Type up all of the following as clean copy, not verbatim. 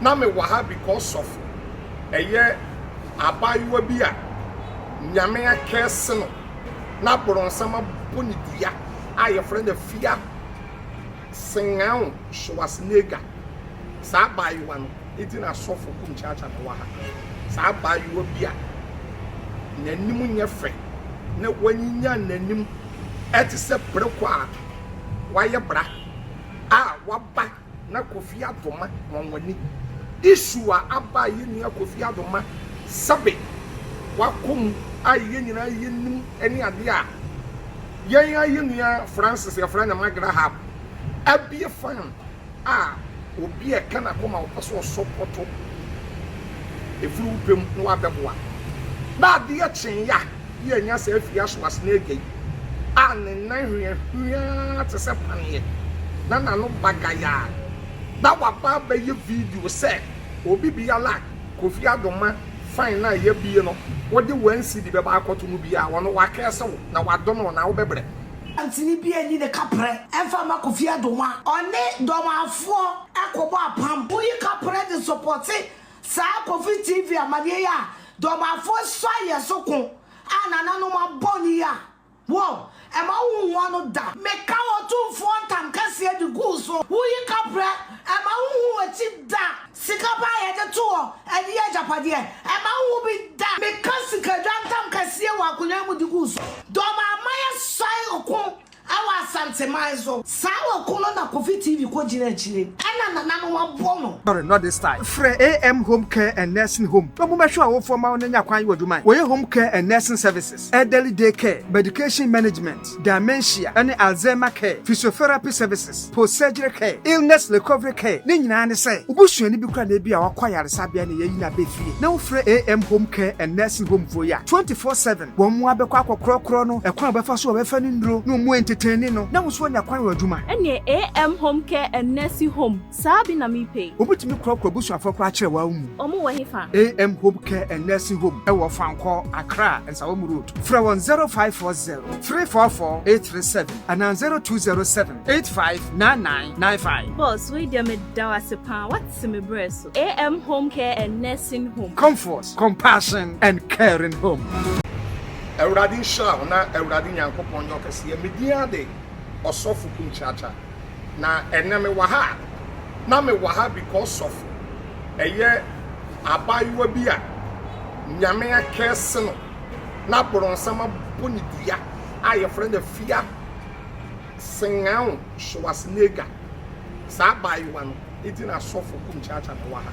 Na me wɔ ha because of ɛyɛ abaayewa bi a Nyame akɛse no na borɔnsam abɔ ne dua a yɛfrɛ no Afia Sengao Schwarzenegger. Saa abaayewa no nti na asɔfo kum kyaakyaa me wɔ ha. Saa abaayewa bi a n'anim nyɛ fɛ na wanyinya n'anim ɛte sɛ preko a wayɛ bra a waba na Kofi Adoma nwanwani issue a aba a yɛn nua Kofi Adoma sɛbe wakɔ mu a yɛn nyinaa yɛnim ne adeɛ a yɛn a yɛn nua Francis yɛfrɛ no Magrahab abie fan a obi a ɛka n'akoma ɔpɛ sɛ ɔsɔpɔtɔ ɛfiri wo pɛ mu na wabɛboa na adeɛ kyee ya yɛ anya saa afie Schwarzenegger yi a ne nan hweahwea te sɛ paneɛ na n'ano bagayaa na waba abɛyɛ video sɛ obi biara Kofi Adoma fine na yɛbie no wode 1 cedi bɛba akɔto mu biara, wɔno wakɛse wo na wadome wo na wobɛbrɛ. Ntini bi ani ne kaprɛ ɛmfa ma Kofi Adoma, ɔne dɔmafoɔ ɛkɔbɔ apam. Woyi kaprɛ de support saa Kofi TV amadeɛ yi a dɔmafoɔ sɔ yɛ so ko a nananom abɔ ne yi a wɔ ɛma wohu no da. Meka Ɔtumfoɔ ntam kɛseɛ de guu so, woyi kaprɛ ɛma wohu akyi da. Sika pa a yɛde to hɔ ɛde yɛ agyapadeɛ ɛma wohu bi da. Meka sikadwa ntam kɛseɛ wɔ akonnwa mu de guu so. Dɔm ama yɛ sɔe ɔko ɛwɔ Asanteman so. Saa ɔko no na Kofi TV kɔ gyina akyire ɛna nananom abɔ no. Sorry, not this time. Frɛ AM Home Care and Nursing Home. Na mo mɛhwɛ awofoɔ ma wo ne nya kwan yi wɔ dwuma. Wɔyɛ home care and nursing services, elderly day care, medication management, dementia ɛne Alzheimer care, physiotherapy services, post-surgery care, illness recovery care. Ne nyinaa ne sɛ, wobusuani bi kora na ebi a wakɔ ayaresabea na yɛyi na abɛ fie. Na wofrɛ AM Home Care and Nursing Home foɔ yi a, 24/7 wɔn mu abɛkɔ akɔkorɔkorɔ no, ɛkwan a wɔbɛfa so a wɔbɛfa no nnuro na wɔn mu entertain no na wɔn nso anya kwan wɔ adwuma. Ɛneɛ AM Home Care and Nursing Home saa bi na mepɛ. Wobɛtumi korɔkorɔ abusuafoɔ koraa kyerɛ wɔn mu. Ɔmo wɔ hefa? AM Home Care and Nursing Home ɛwɔ Fankɔ, Accra, Nsawam Road. Frɛ wɔn 0540 344 837 anaa 0207 859995. Boss, wei deɛ meda wo ase paa, wate me berɛ so. AM Home Care and Nursing Home. Comfort, compassion and caring home. Awurade nhyira wo na Awurade Nyankopɔn nyɛ ɔkɛseɛ. Medin ade Ɔsɔfo Kum Kyaakyaa na ɛnɛ mewɔ ha a na mewɔ ha because of ɛyɛ abaayewa bi a Nyame akɛse no na borɔnsam abɔ ne dua a yɛfrɛ no Afia Sengao Schwarzenegger. Saa abaayewa no nti na asɔfo kum kyaakyaa me wɔ ha.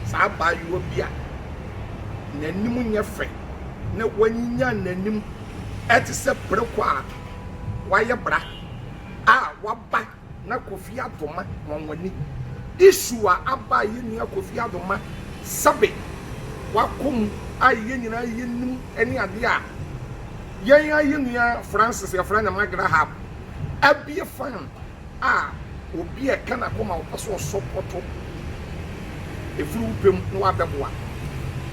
Saa abaayewa bi a n'anim nyɛ fɛ na wanyinya n'anim ɛte sɛ preko a wayɛ bra a waba na Kofi Adoma nwanwani issue a aba a yɛn nua Kofi Adoma sɛbe wakɔ mu a yɛn nyinaa yɛnim ne adeɛ a yɛn a yɛn nua Francis yɛfrɛ no Magrahab abie fan a obi a ɛka n'akoma ɔpɛ sɛ ɔsɔpɔtɔ ɛfiri wo pɛ mu na wabɛboa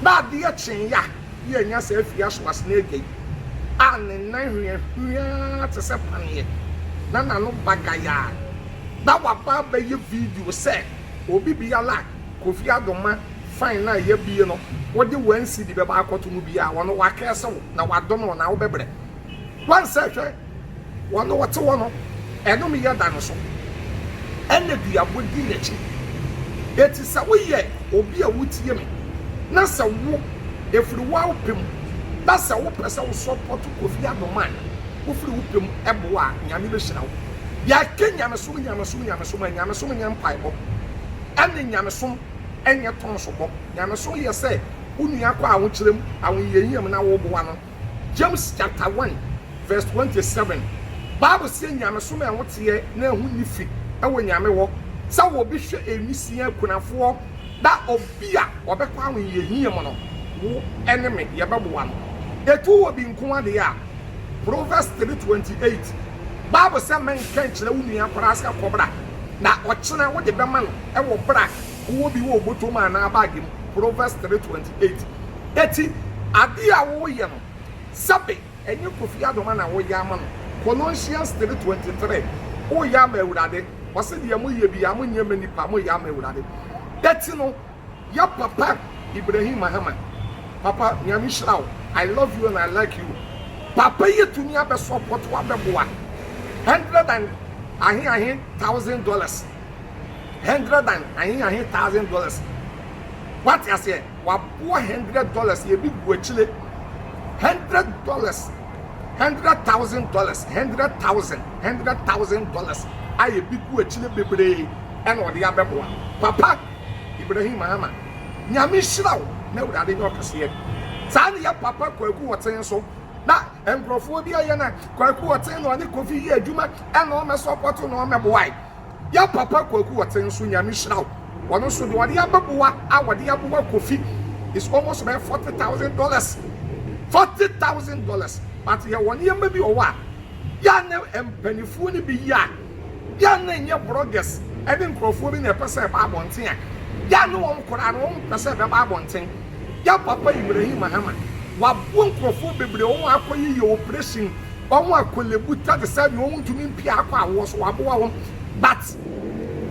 na adeɛ kyee ya yɛ anya saa afie Schwarzenegger yi a ne nan hweahwea te sɛ paneɛ na n'ano bagayaa na waba abɛyɛ video sɛ obi biara Kofi Adoma fine na yɛbie no wode 1 cedi bɛba akɔto mu biara, wɔno wakɛse wo na wadome wo na wobɛbrɛ. Wansɛ hwɛ wɔno wɔte hɔ no ɛnom yɛ da no so ɛna duabɔ di n'akyi. Eti sɛ woyɛ obi a wotie me na sɛ wo efiri wo a wopɛ mu na sɛ wopɛ sɛ wo support Kofi Adoma a wofiri wo pɛ mu ɛboa a, Nyame bɛhyira wo. Yɛaka nyamesom, nyamesom, nyamesom a nyamesom nyɛ mpaebɔ ɛne nyamesom ɛnyɛ tɔn so bɔ. Nyamesom yɛ sɛ wo nua kɔ ahokyerɛ mu, ahohiahia mu na woboa no. James chapter 1 verse 27, Bible sɛ nyamesom a ɛho teɛ na ɛho ni fi ɛwɔ Nyame hɔ sɛ wɔbi hwɛ enwisia, akunafoɔ na obi a ɔbɛkɔ ahohiahia mu no, wo ɛne me yɛbɛboa no. Etu wɔ bi nko adeɛ a Proverbs 3:28, Bible sɛ menka nkyerɛ wo nua koraa sɛ kɔbra na ɔkyena wode bɛma no ɛwɔ bra wowɔ bi wɔ bɔtɔ mu anaa bag mu. Proverbs 3:28. Eti adeɛ a woyɛ no sɛbe ɛnyɛ Kofi Adoma na woyɛ ama no. Colossians 3:23, woyɛ ama Awurade. Ɔsɛ deɛ moyɛ bi a monyɛ ma nipa, moyɛ ama Awurade. Eti no. Yɛ papa Ibrahim Mahama papa Nyame nhyira wo I love you and I like you papa yi atumi abɛ support wo abɛboa hundred and ahe ahe thousand dollars hundred and ahe ahe thousand dollars wate aseɛ waboa hundred dollars ebi gu akyire hundred dollars hundred thousand dollars hundred thousand hundred thousand dollars a ebi gu akyire bebree ɛna ɔde abɛboa papa Ibrahim Mahama Nyame nhyira wo na Awurade nyɛ ɔkɛseɛ. Saa ne yɛ papa Kwaku Ɔten nso na nkurɔfoɔ bi ayɛ na Kwaku Ɔten na ɔne Kofi yɛ adwuma ɛna ɔmɛ sɔpɔto na ɔmɛ boae. Yɛ papa Kwaku Ɔten nso Nyame nhyira wo. Ɔno nso deɛ ɔde abɛboa a ɔde aboa Kofi is almost bɛyɛ $40,000. $40,000 but yɛwɔ nneɛma bi wɔ hɔ a Yɛ a na mpanimfoɔ no bi yɛ a, yɛ a na ɛnyɛ bloggers ne nkurɔfoɔ bi na ɛpɛ sɛ ɛba abɔnten a, yɛ a na wɔn koraa no wɔn mpɛ sɛ ɛbɛba abɔnten. Yɛ papa Ibrahim Mahama, waboa nkurɔfoɔ bebree, wɔn a akɔyeyɛ operation, wɔn a Korle-Bu te sɛ deɛ wɔn ntumi mpia akɔ awoɔ so, waboa wɔn, but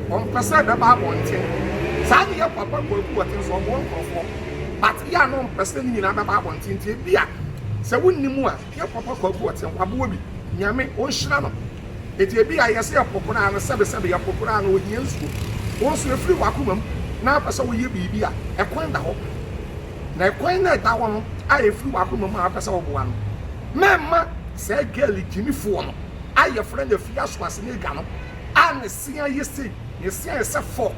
wɔmpɛ sɛ ɛbɛba abɔnten. Saa ne yɛ papa Kwaku Wɔte nso, ɔboa nkurɔfoɔ, but yɛ a na ɔmpɛ sɛ ne nyinaa bɛba abɔnten, nti ebi a sɛ wonni mu a, Yɛ papa kwaku ɔte waboa bi nyame ɔnhyira no eti ebi a yɛsɛ yɛpo koraa no sɛbe sɛbe yɛpo koraa no ohia nsuo wo nso efiri wakoma mu na apɛ sɛ woyɛ biribi a ɛkwan da hɔ na ɛkwan na ɛda hɔ no a efiri wakoma mu a apɛ sɛ woboa no mɛmma saa girl gyimifoɔ no a yɛfrɛ no afia Schwarzenegger no a ne se ayɛ sei ne se ayɛ sɛ fork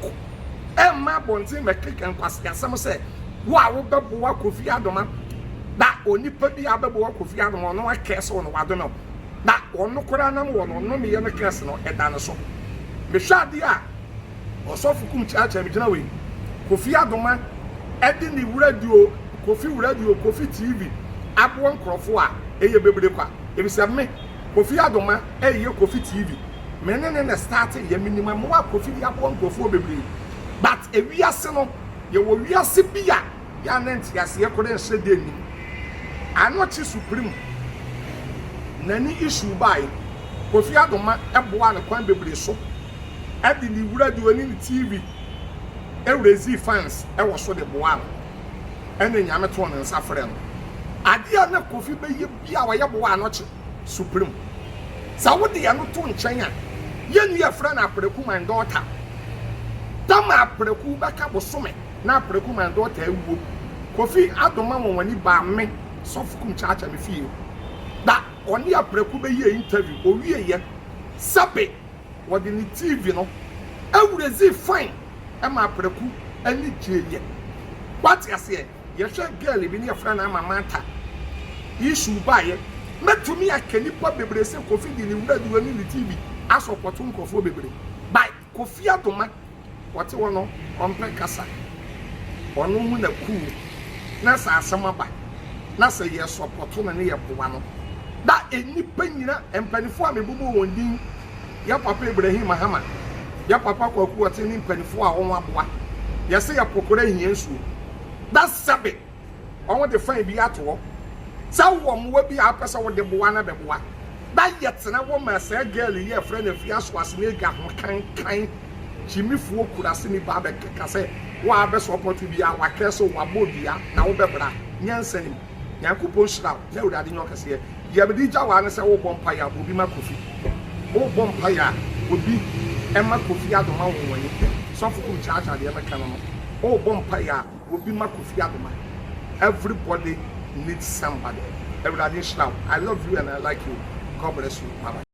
ɛmma abɔnten mɛkeka nkwaseasɛm sɛ Wo a wobɛboa Kofi Adoma na onipa bi a bɛboa Kofi Adoma ɔno akɛse wo no wadome wo na ɔno koraa nam wɔ no ɔnomeyɛ no kɛse no ɛda no so. Mehwɛ adeɛ a ɔsɔfo kum kyaakyaa megyina wei Kofi Adoma ɛde ne radio Kofi radio Kofi TV aboa nkurɔfoɔ a ɛyɛ bebree kwa efisɛ me Kofi Adoma ɛyɛ Kofi TV me ne ne na starte yɛ menim mmoa Kofi de aboa nkurɔfoɔ bebree but ewiase no Yɛwɔ wiase bi a yɛ a na nteaseɛ koro nhyɛ da nnim. Anokye Supreme na ne issue bae. Kofi Adoma boaa no kwan bebree so de ne radio ne ne TV raisee funds wɔ so de boaa no. Ɛna Nyame too ne nsa frɛɛ no. Adeɛ a na Kofi bɛyɛ biara ɔyɛ boa Anokye Supreme. Sɛ wode ɛno to nkyɛn a, yɛn nua yɛfrɛ no Apreku my daughter. Tam a Apreku bɛka bosome na Apreku my daughter awuo. Kofi Adoma Nwanwani baa me Sɔfo Kum Kyaakya me fie da ɔne Apreku bɛyɛɛ interview. Ɔwieɛ, sɛbe wɔde ne TV no awurezi fine ma Apreku ani gyeeɛ. Woate aseɛ? Yɛhwɛ girl bi ne yɛfrɛ no Ama Martha issue baeɛ mɛtumi aka nipa bebree sɛ Kofi de ne wura ne ne TV asɔpɔto nkurɔfoɔ bebree by Kofi Adoma ɔte hɔ no ɔmpɛ kasa ɔno ho na cool na sɛ asɛm aba na sɛ yɛ sɔpɔto no ne yɛ boa no na nnipa nyina mpanifoɔ a mebobɔ wɔn din yɛ papa Ibrahim Mahama yɛ papa Kwaku Ɔte ne mpanifoɔ a wɔn aboa yɛsɛ yɛ pokora hia nsuo na sɛbe wɔn de fan bi ato hɔ sɛ wowɔ mmoa bi a wopɛ sɛ wode boa na bɛboa na yɛtena hɔ ma saa girl yi a yɛfrɛ no Afia Schwarzenegger ho kankan gyimifoɔ kuraseni ba bɛkeka sɛ wo a bɛ support biara wakɛse wo wabɔ dua na wobɛbra nyansa nim Nyankopɔn nhyira wo na Awurade nyɛ ɔkɛseɛ deɛ mede gya wo ara ne sɛ wobɔ mpaeɛ a bɔ bi ma Kofi wobɔ mpaeɛ a obi ɛma Kofi Adoma wɔn wani sɔfo kum kyaakyaa deɛ mɛka no no wobɔ mpaeɛ a obi ma Kofi Adoma everybody needs somebody Awurade nhyira wo I love you and I like you God bless you bye bye.